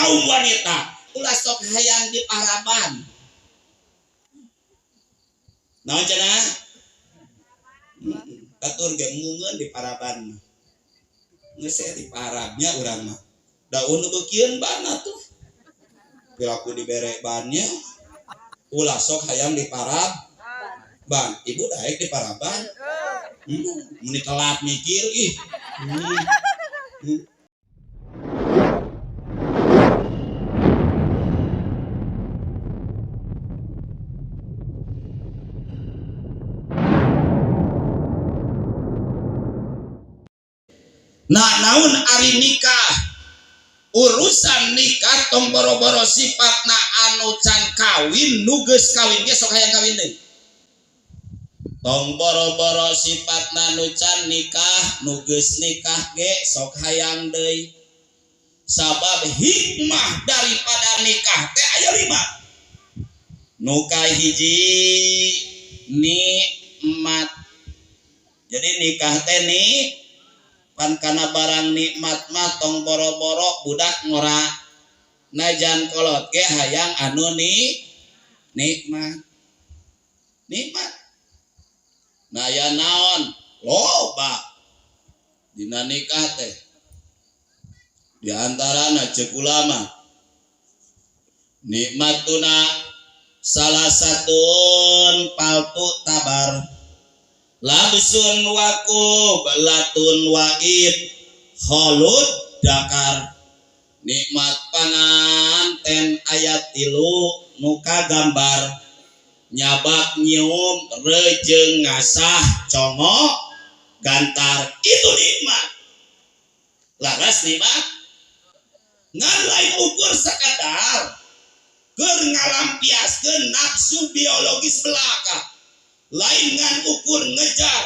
kaum wanita ulah sok hayang di paraban. Naon cenah? Batur ge mungeun di paraban. Geus di parabnya urang mah. Daun nu beukieun ban atuh. Piraku dibere bannya. Ulah sok hayang di parab. Ban, ibu daek di paraban. Meni telat mikir ih. Nah, naun ari nikah? Urusan nikah tong boro-boro sifatna anu can kawin, nu geus kawin ge sok hayang kawin deui. Tong boro-boro sifatna nu can nikah, nu geus nikah ge sok hayang deui. Sabab hikmah daripada nikah teh aya 5. Nu kahiji nikmat. Jadi nikah teh nih pan kana barang nikmat mah tong boro-boro budak ngora najan kolot ge hayang anu ni nikmat. Nikmat. Nah ya naon loba dina nikah teh. Di antarana ceuk ulama nikmatuna salah satun paltu tabar labsun wakub latun waid kholud dakar. Nikmat panganten ayat 3 nu kagambar nyabak nyium rejeng ngasah congok gantar, itu nikmat. Laras nikmat ngan lain ukur sakadar keur ngalampiaskeun nafsu biologis belaka, lain ngan ukur ngejar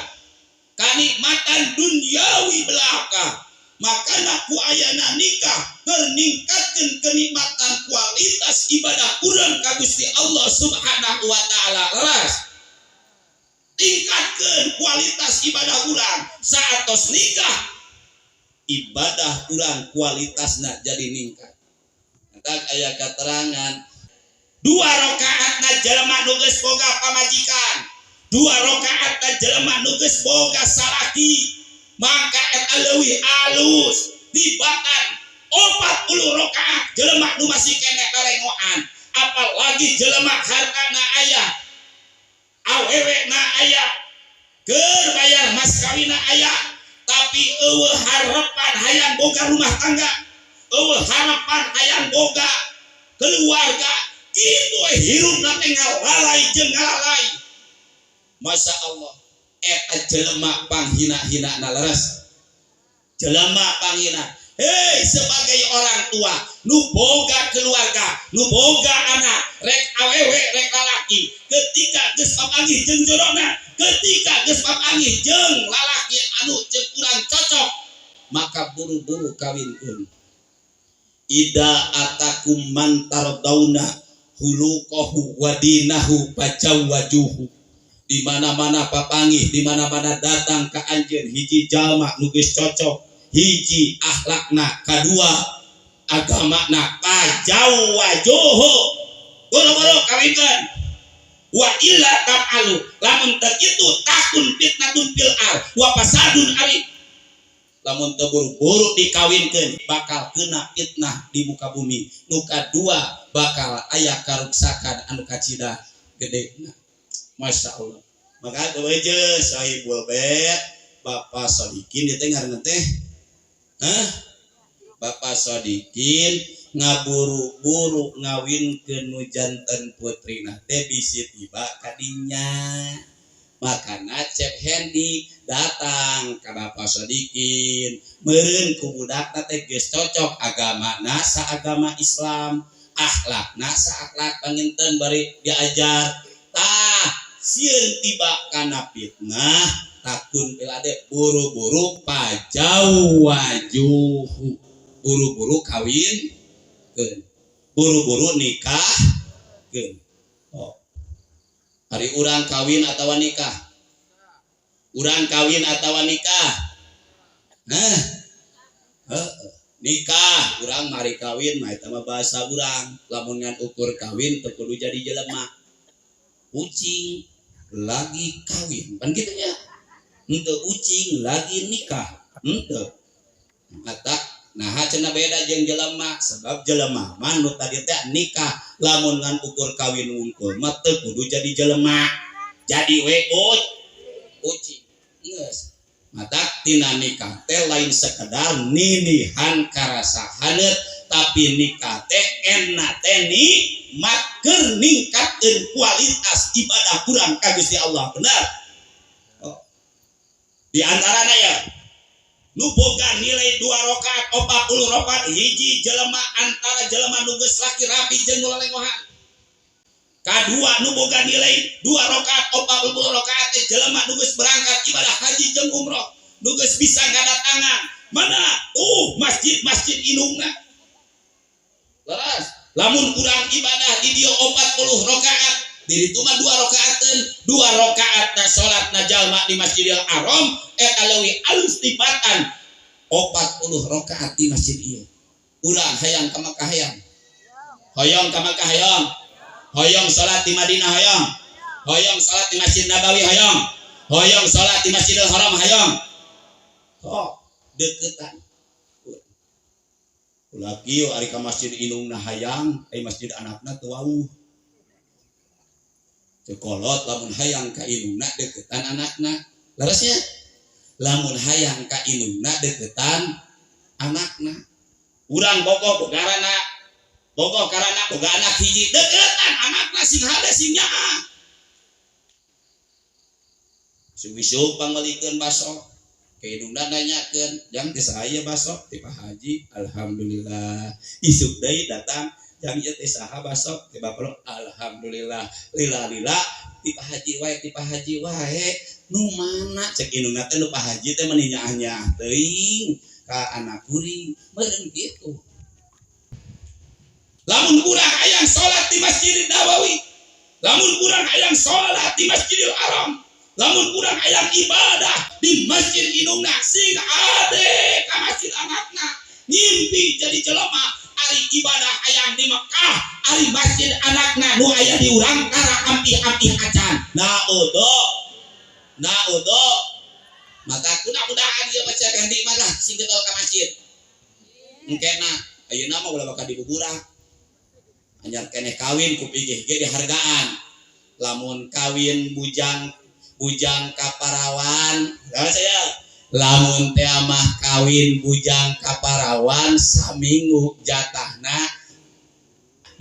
kanikmatan duniawi belaka. Makana ku ayana nikah keur ningkatkeun kenikmatan kualitas ibadah urang ka Gusti Allah Subhanahu wa taala. Leres tingkatkeun kualitas ibadah urang saatos nikah, ibadah urang kualitasna jadi ningkat. Entak aya keterangan 2 rakaatna jelema nu geus boga pamajikan, 2 rakaatna jelema nu geus boga salaki, maka eta leuwih alus tibatan 40 rakaat jelema nu masih keneh kalengoan. Apalagi jelema hartana aya, awewe na aya, keur bayar mas kawina aya, tapi eueuh harapan hayang boga rumah tangga, eueuh harapan hayang boga keluarga, kitu we hirupna teh ngalalai jeung ngalalai. Masya Allah, eta jelema panghina-hina leres. Jelema panghina. Hei, sebagai orang tua, nu boga keluarga, nu boga anak, rek awewe rek lalaki, ketika geus papanggih jeung jodona, ketika geus papanggih jeung lalaki anu ceuk urang cocok, maka buru-buru kawinkeun. Ida atakum man tardauna huluqahu wa dinahu fajawwajuhu. Di mana-mana papanggih, di mana-mana datang ka anjeun hiji jalma nu geus cocok, hiji akhlakna, kadua agamana, fajawwajuhu. Boro-boro kawinkeun. Wa illa taf'alu, lamun teu kitu takun fitnatun fil ar wa fasadun arid. Lamun teu buru-buru dikawinkeun bakal kena fitnah di muka bumi. Nu kadua bakal aya karuksakan anu kacida gedena. Masya Allah. Maka geus sahibul bait Bapak Sodikin ieu teh ngaranna teh. Hah? Bapak Sodikin ngaburu-buru ngawinkeun nu janten putrina teh bisi tiba kadinya. Makana Cep Hendi datang ka Bapak Sodikin, meureun ku budakna teh geus cocok agamana saagama Islam, akhlakna saakhlak panginten bari diajar. Tah sieun tiba kana fitnah takun pilade buru-buru pajawwajuhu, buru-buru kawinkeun, buru-buru nikahkeun. Oh. Ari urang kawin atawa nikah? Urang kawin atawa nikah? Nah, heeh. Nikah urang mari kawin mah eta mah bahasa urang. Lamun ngan ukur kawin teu kudu jadi jelema. Ucing lagi kawin kan gitu nya. Henteu ucing lagi nikah, henteu. Mata nah cenah beda jeung jelema, sebab jelema mah nu tadi teh nikah. Lamun ngan ukur kawin wungkul mah teu kudu jadi jelema, jadi we ucing geus. Mata tina nikah teh lain sekedar ninihan karasa haneut, tapi nikah teh enak teh nikmat keur ningkatkeun kualitas ibadah urang ka Gusti Allah. Benar. Oh. Di antarana ya nu boga nilai 2 rakaat 40 rakaat, hiji jelema antara jelema nu geus laki rapi jeung nu lalengohan. Kadua nu boga nilai 2 rakaat 40 rakaat teh jelema nu geus berangkat ibadah haji jeung umroh, nu geus bisa ngadatangan mana masjid-masjid indungna. Leres. Lamun urang ibadah di dieu 40 rakaat, di ditu mah 2 rakaateun, 2 rakaat na salat na jalma di Masjidil Haram eta leuwih alus tibatan 40 rakaat di masjid ieu. Urang hayang ka Makkah hayang. Hoyong ka Makkah hayang. Hoyong salat di Madinah hayang. Hoyong salat di Masjid Nabawi hayang. Hoyong salat di Masjidil Haram hayang. Oh, deketan. Ulah kieu ari ka masjid indungna hayang, ai masjid anakna teu wawuh. Teu kolot lamun hayang ka indungna deketan anakna. Leres nya? Lamun hayang ka indungna deketan anakna. Urang bogoh boga anak. Bogoh karana boga anak hiji deketan anakna sing hade sing nyaah. Isuk-isuk pangmeulikeun baso. Ka indungna nanyakeun, "Jang teh saha ieu baso?" "Ti Pak Haji." "Alhamdulillah." Isuk deui datang, "Jang ieu teh saha baso?" "Ti Bapak." "Alhamdulillah." Lila-lila ti Pak Haji wae, ti Pak Haji wae. Nu mana cek indungna teh nu Pak Haji teh meni nyaah-nyaah teuing ka anak kuring. Meureun kitu. Lamun urang hayang salat di Masjid Nabawi, lamun urang hayang salat di Masjidil Haram, lamun urang hayang ibadah di masjid indungna sing ade ka masjid anakna, ngimpi jadi jelema. Ari ibadah hayang di Mekah, ari masjid anakna nu aya di urang tara ampih-ampih acan. Naudho, naudho. Maka mudah-mudahan ieu baca ganti mah lah sing getol ka masjid. Engkena ayeuna mah ulah bakal dibuburak. Anyar keneh kawin ku pigih ge dihargaan. Lamun kawin bujang bujang kaparawan, ya saya lamun teh mah kawin bujang kaparawan saminggu jatahna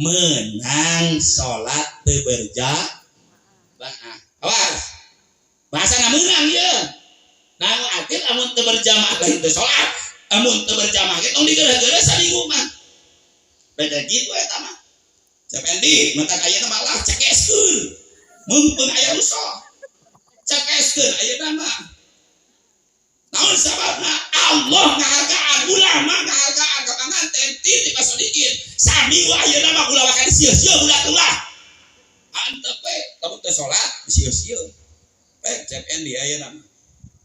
menang salat teu berjamaah. Awas. Bahasana meunang ieu. Nah, arti lamun teu berjamaah lain teu salat. Lamun teu berjamaah ge tong digeura-geura saminggu mah. Beda gitu eta mah. Cep Endi, maka ayeuna malah cekeskeun. Mumpung aya rusuh. Cekeskeun ayeuna mah. Naon sababna? Allah ngahargaan, ulama ngahargaan ka panganten titip asodikin. Saminggu ayeuna mah ulah bakal disieu-sieu budak ulah. Antep we, lamun teu salat disieu-sieu. Pek Cep Endi ayeuna mah.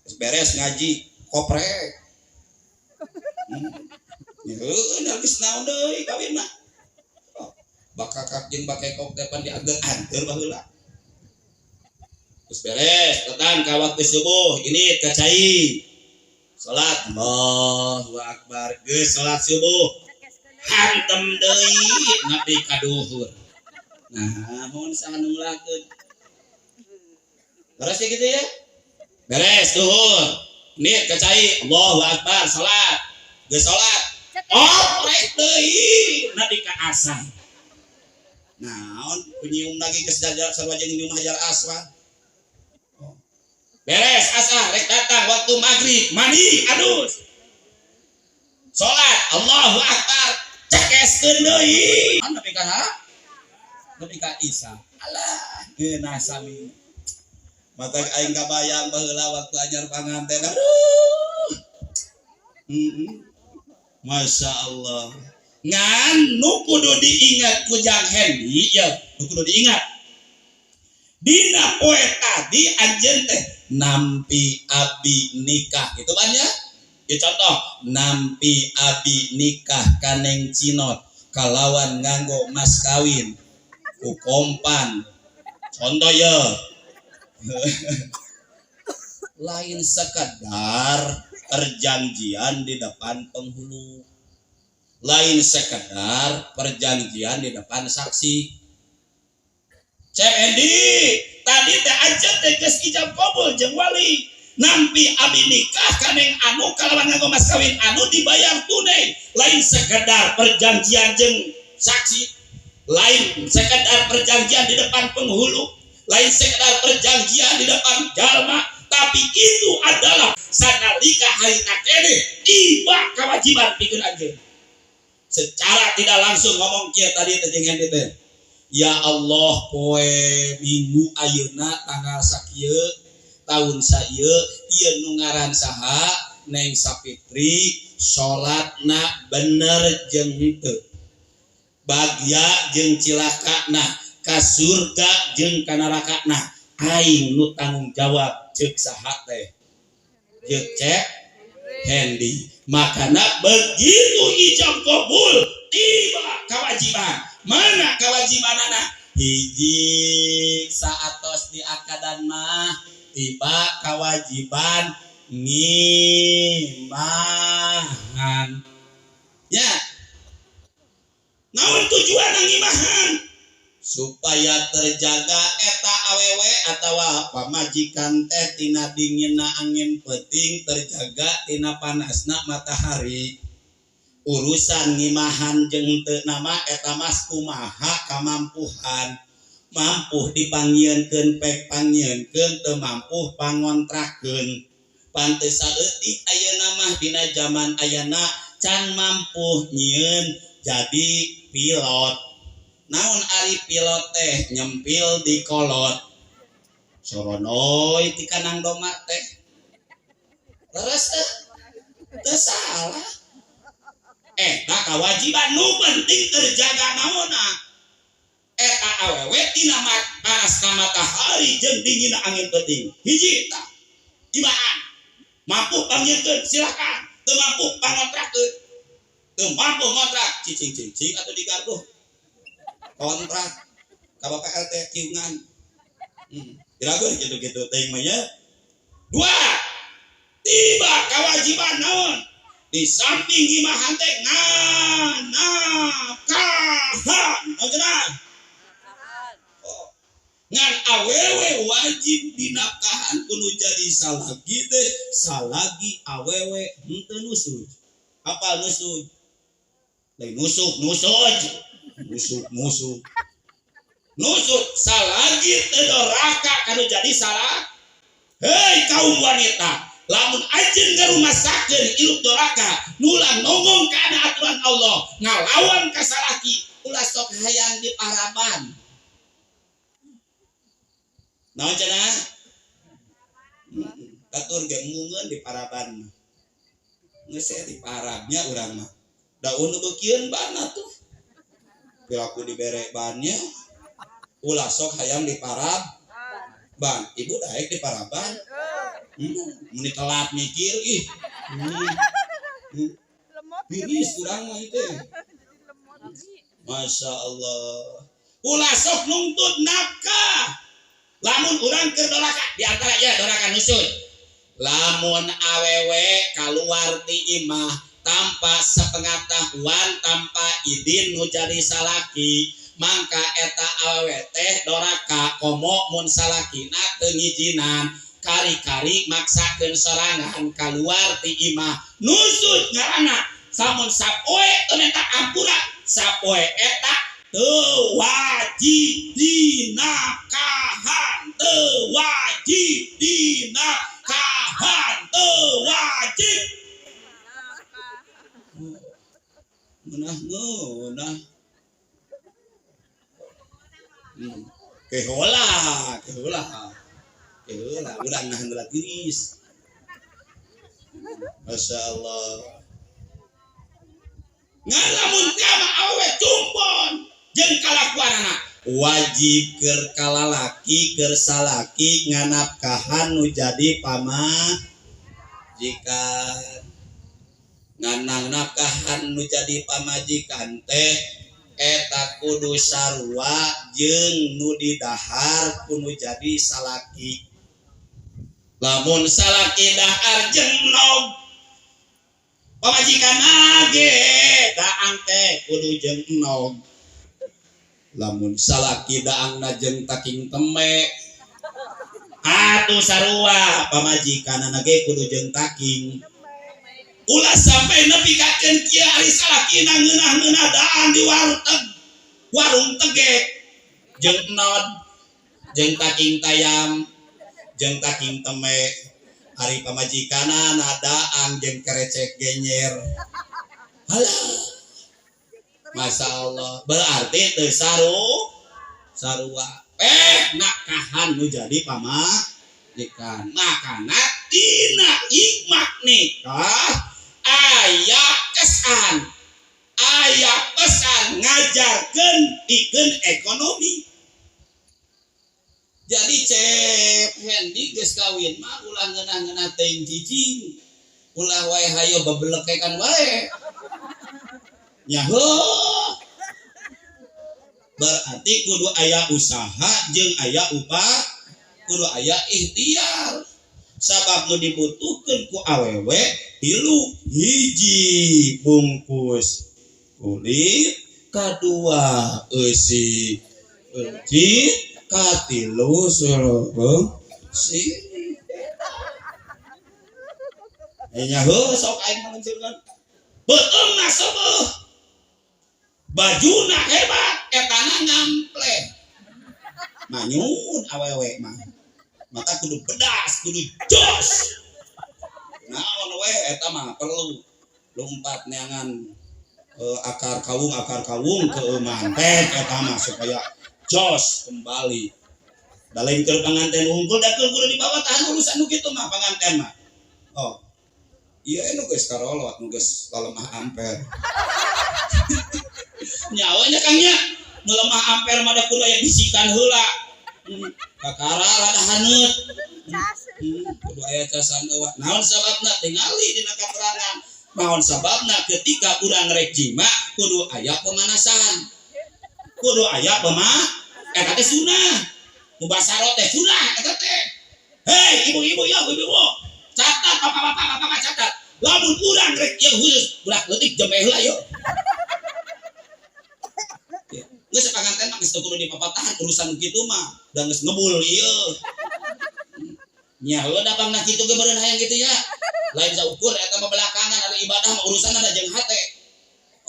Geus beres ngaji, koprek. Heueuh, geus naon deui kawin mah. Bakakak jeung bakekok teh pan diager-anteur baheula. Terus beres, datang ka waktu subuh, ini ka cai. Salat, Allahu Akbar, geus salat subuh. Hantem deui nepi ka duhur. Nah, mun saha nu ngulakeun. Beres ya gitu ya? Beres duhur. Ini ka cai, Allahu Akbar, salat. Geus salat. Oprek deui nepi ka asar. Naon penyium lagi geus jajar sarua jeung nyium Hajar Aswad. Beres asar rek datang waktu maghrib, mandi adus. Salat, Allahu Akbar, cekeskeun deui. Nepi ka ha? Nepi ka Isya. Alah, geunah sami. Mata aing kabayang baheula waktu anyar panganten. Aduh. Masya Allah. Ngan nu kudu diingat ku Jang Hendi ya, nu kudu diingat. Dina poe tadi anjeun teh nampi abdi nikah gitu kan ya. Ya contoh nampi abi nikah kaneng Cinot kalawan nganggo mas kawin ku kompan. Contoh ya. Lain sekedar perjanjian di depan penghulu, lain sekedar perjanjian di depan saksi. Cep Endi tadi teh anjeun teh geus ijab kabul jeung wali, nampi abi nikah kaneng anu kalawan nganggo mas kawin anu dibayar tunai. Lain sekedar perjanjian jeung saksi, lain sekedar perjanjian di depan penghulu, lain sekedar perjanjian di depan jalma, tapi itu adalah sanalika harita keneh tiba kewajiban pikeun anjeun. Secara tidak langsung ngomong kieu tadi teh jeung Endi teh, ya Allah poe Minggu ayeuna tanggal sakieu tahun sakieu ieu nu ngaran saha Neng Sapitri salatna bener jeung henteu, bagya jeung cilakana, ka surga jeung ka narakana, aing nu tanggung jawab ceuk saha teh, ceuk Cep Hendi. Makana begitu ijab kabul tiba kewajiban. Mana kewajibanana? Hiji saatos di akadan mah tiba kewajiban ngimahan. Ya. Naon tujuan ngimahan? Supaya terjaga eta awewe atawa pamajikan teh tina dinginna angin peuting, terjaga tina panasna matahari. Urusan ngimahan jeung teu nama eta mah kumaha kamampuhan. Mampu dipanggieunkeun pek panggieunkeun, teu mampu pangontrakeun. Pantes saeutik ayeuna mah dina zaman ayeuna can mampu nyieun jadi pilot. Naon ari pilot teh nyempil di kolot. Soronoy ti kanang doma teh. Leres teh? Teu salah. Eta kewajiban nu penting terjaga naonna. Eta awewe tina panasna matahari jeung dinginna angin peuting. Hiji tah. Imahan. Mampu panggieunkeun silakan, teu mampu pangontrakeun. Teu mampu ngontrak cicing-cicing atau digarduh. Kontrak ka Bapak RT kiungan. Kira-kira gitu-gitu teuing mah nya. Dua, tiba kewajiban naon? Di samping ngimahan teh nganafkahan. Naon cenah? Oh. Ngan awewe wajib dinafkahan kudu jadi salagi teh, salagi awewe henteu nusuj. Apa nusuj? Lain nusuk, nusuj. Nusuk, nusuk. Nusuk salagi teu doraka kanu jadi salah. Hei kaum wanita, lamun anjeun ngarumasakeun hirup doraka, nulang nonggong kana aturan Allah, ngalawan ka salaki, ulah sok hayang diparaban. Naon cenah? Batur ge mungeun diparaban. Geus diparabnya urang mah. Daun nu beukieun ban atuh. Piraku dibere bannya. Ulah sok hayang diparab. Ban, ibu daek diparaban. Meni telat mikir ih. Biris urang mah itu. Masya Allah. Ulah sok nungtut nafkah. Lamun urang keur doraka, di antara ya doraka nusut. Lamun awewe kaluar ti imah tanpa sepengetahuan, tanpa izin nu jadi salaki, mangka eta awewe teh doraka komo mun salakina teu ngijinan, kari-kari maksakeun sorangan kaluar ti imah. Nusut ngaranna. Samun sapoe teu minta ampura, sapoe eta teu wajib dinafkahan, teu wajib dinafkahan, teu wajib. Ngeunah ngeunah. Kehola, kehola. Kehola, urang nahan heula tiris. Masya Allah. Ngan lamun teh mah awewe cumpon jeung kalakuanana wajib keur kalalaki keur salaki nganafkahan nu jadi pamajikan. Ngan nafkahan nu jadi pamajikan teh eta kudu sarua jeung nu didahar ku nu jadi salaki. Lamun salaki dahar jeung nog, pamajikan ge daang teh kudu jeung nog. Lamun salaki daangna jeung taking teme, atuh sarua pamajikanana ge kudu jeung taking. Ulah sampai nepi ka kieu ari salakina ngeunah-ngeunah daang di warteg, warung tegek jeung enod, jeung taking tayam, jeung taking teme, ari pamajikanana daang jeung kerecek genyer. Halah, Masya Allah, berarti teu sarua. Nakahan nu jadi pamajikan. Makana tina hikmah nikah aya kesan, aya pesan ngajarkeun pikeun ekonomi. Jadi Cep Hendi geus kawin mah ulah ngeunah-ngeunah teuing cicing, ulah wae hayo bebelekekan wae. Nyaho, berarti kudu aya usaha jeung aya upah, kudu aya ikhtiar. Sabab nu dibutuhkeun ku awewe tilu, hiji bungkus kulit, kadua eusi eucit, katilu surung si. Nyaho sok aing mangceulkeun. Beuteungna seueuh, bajuna hebat, etana ngampleh. Manyun awewe mah. Maka kudu pedas, kudu jos. Naon we eta mah perlu lompat neangan akar kawung ke manten eta mah supaya jos kembali. Da lain keur panganten unggul da keur kudu dibawa tahan urusan nu kitu mah panganten mah. Oh. Ieu nu geus karolot, nu geus lalemah amper. Nyawa nya Kang nya, nu lemah amper mah da kudu aya bisikan heula. Kakara rada haneut. Kudu aya casan eueuh. Naon sababna tingali dina katerangan. Naon sababna ketika urang rek jima kudu aya pemanasan. Kudu aya eta teh sunah. Mubasaro teh sunah eta teh. Hei ibu-ibu ya, ibu-ibu. Catat bapak-bapak, bapak-bapak catat. Lamun urang rek ieu khusus budak leutik jembe heula yeuh. Geus panganten mah geus teu kudu dipapatahan urusan kitu mah, da geus ngebul ieu. Nya heuh da pangna kitu ge meureun hayang kitu ya. Lain saukur eta mah belakangan ari ibadah mah urusanna da jeung hate.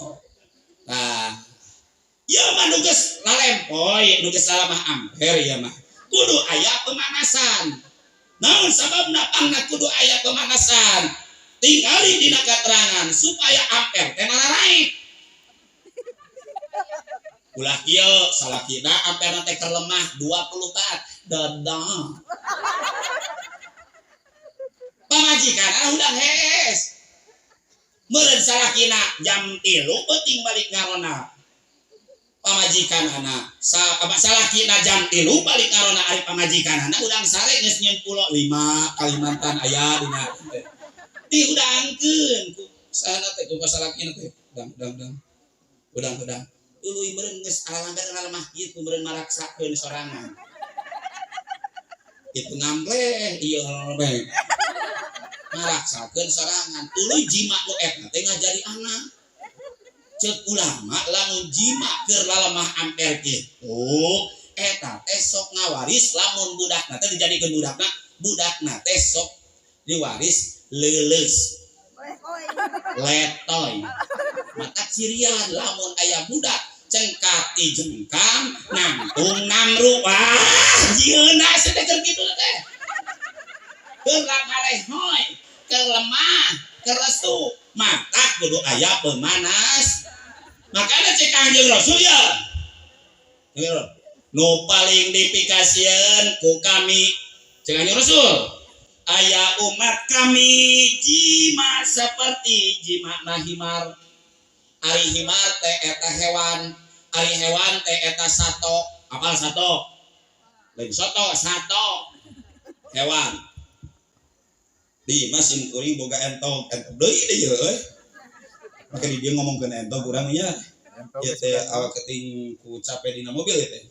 Oh. Tah. Ieu mah nu geus lalempoy, nu geus salamah amper ieu mah. Kudu aya pemanasan. Naon sababna pangna kudu aya pemanasan? Tingali dina katerangan supaya amper teh mararaik. Ulah kieu salakina amperna teh keur lemah 20 taat dadang. Pamajikan udah hees. Meureun salakina jam 3 peuting balik ngarona. Pamajikanana salakina jam 3 balik ngarona ari pamajikanana urang sare geus nyieun pulo 5 Kalimantan aya dina teh. Dihudangkeun ku sahana teh ku salakina teh. Dang dang dang. Hudang-hudang. Tuluy meureun geus alamber ngalemah kieu meureun maraksakeun sorangan. Itu ngampleh ieu bae. Maraksakeun sorangan. Tuluy jima nu eta teh ngajari anak. Ceuk ulama lamun jima keur lalemah amper kitu eta teh sok ngawaris lamun budakna teh dijadikeun budakna, budakna teh sok diwaris leuleus. Letoy. Mata cirian lamun aya budak cengkat ti jengkang nangtung namru. Wah, jieuna sia teh keur kitu teh. Keur lalehoy, keur lemah, keur lesu, mata kudu aya pemanas. Makanya cek Kangjeng Rasul ya. Nu paling dipikasieun ku kami cek Kangjeng Rasul. Aya umat kami jima seperti jima himar. Ari himar teh eta hewan, ari hewan teh eta sato. Apal sato? Lain soto, sato. Hewan. Di mah sim kuring boga entong, entong deui deui euy. Maka di dia ngomongkeun entog urang nya. Ieu teh awak keting ku capek dina mobil ieu teh.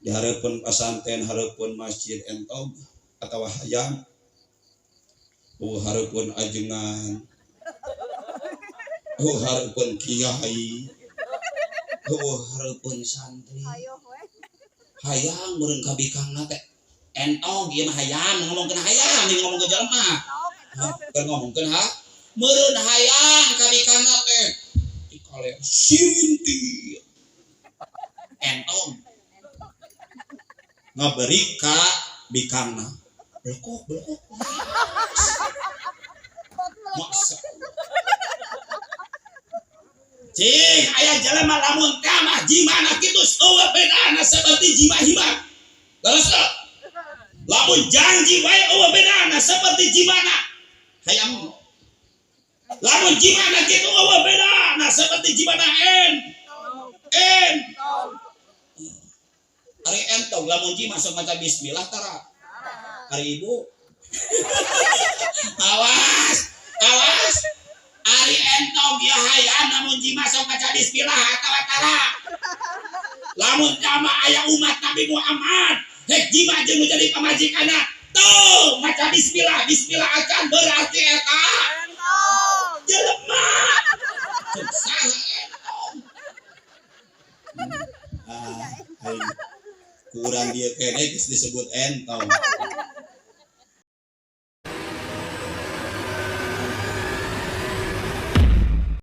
Di hareupeun pasanten, hareupeun masjid entog atawa hayam. Oh, hareupeun ajengan. Oh, hareupeun kiai. Oh, hareupeun santri. Hayang meureun ka bikangna teh. Entog ieu mah hayam, ngomongkeun hayam, nih ngomongkeun jelema. Keur ngomongkeun ha? Meureun hayang ka bikangna teh. Dikaler sirinti. Entog. Ngaberi ka bikangna. Belekok, belekok. Maksa. Cing, aya jelema lamun teh mah jimana kitu eueuh bedana seperti jima hima. Terus teu? Lamun janji wae eueuh bedana seperti jimana hayam. Lamun jimana kitu eueuh bedana seperti jimana en. En. Ari entog lamun jima sok maca bismillah tara. Ari ibu. Awas, awas. Ari entog ya hayam lamun jima sok maca bismillah atawa tara. Lamun jama aya umat Nabi Muhammad, hek jima jeung nu jadi pamajikanna. Tuh, maca bismillah, bismillah akan berarti eta jelema. Saha entog. Ah, aing kurang dia kene geus disebut entong.